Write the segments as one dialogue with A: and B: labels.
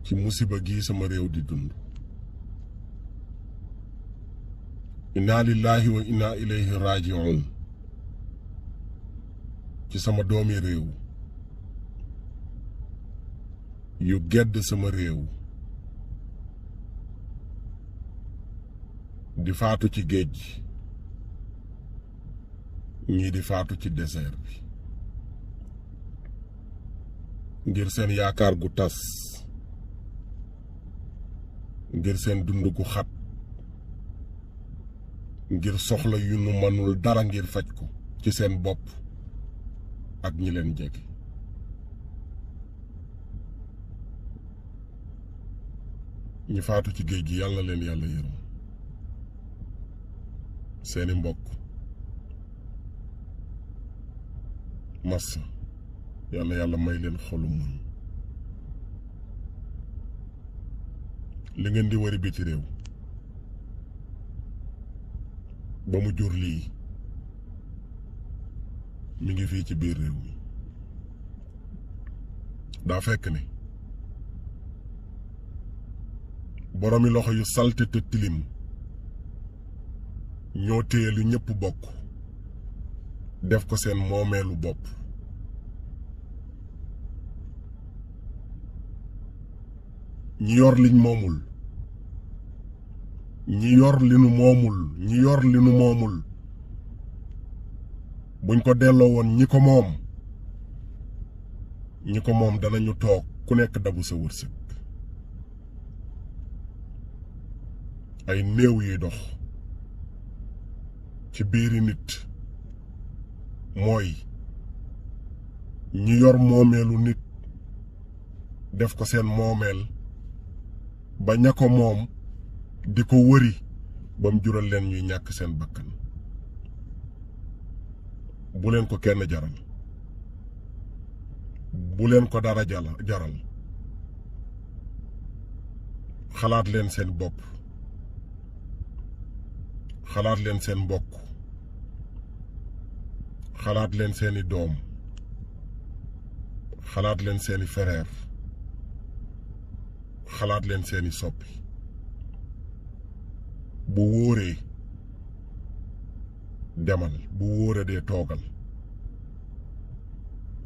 A: ci musiba gi sama réew di dund. inna lillahi wa inna ilayhi raji'un ci sama doomi réew yu gedd sama réew di faatu ci géej gi, ñii di faatu ci désert bi ngir seen yaakaar gu tas, ngir seen dund gu xat, ngir soxla yu nu mënul dara ngir faj ko ci seen bopp ak ñi leen jege. ñi faatu ci géej gi yàlla leen yàlla yërëm, seeni mbokk massa yàlla may leen xolu muñ. li ngeen di wari biti réew ba mu jur lii mi ngi fii ci biir réew mi. daa fekk ne boroomi loxo yu salte te tilim ñoo téye lu ñëpp bokk def ko seen moomeelu bopp. ñi yor liñ moomul, ñi yor li nu moomul, ñi yor li nu moomul buñ ko delloo woon ñi ko moom danañu toog ku nekk dabu sa wërsëg. ay néew yuy dox ci biiri nit mooy ñi yor moomeelu nit def ko seen moomeel ba ña ko moom di ko wëri ba mu jural leen ñuy ñàkk seen bakkan. bu leen ko kenn jaral, bu leen ko dara jaral. xalaat leen seen bopp, xalaat leen seen mbokk, xalaat leen seeni doom, xalaat leen seeni frère, xalaat leen seeni soppi. bu wóoree demal, bu wóoree dee toogal.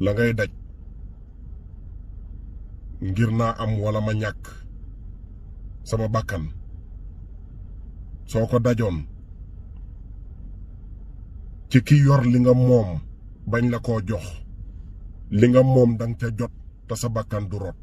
A: la ngay daj ngir naa am wala ma ñàkk sama bakkan soo ko dajoon ci ki yor li nga moom bañ la koo jox li nga moom danga ca jot te sa bakkan du rot.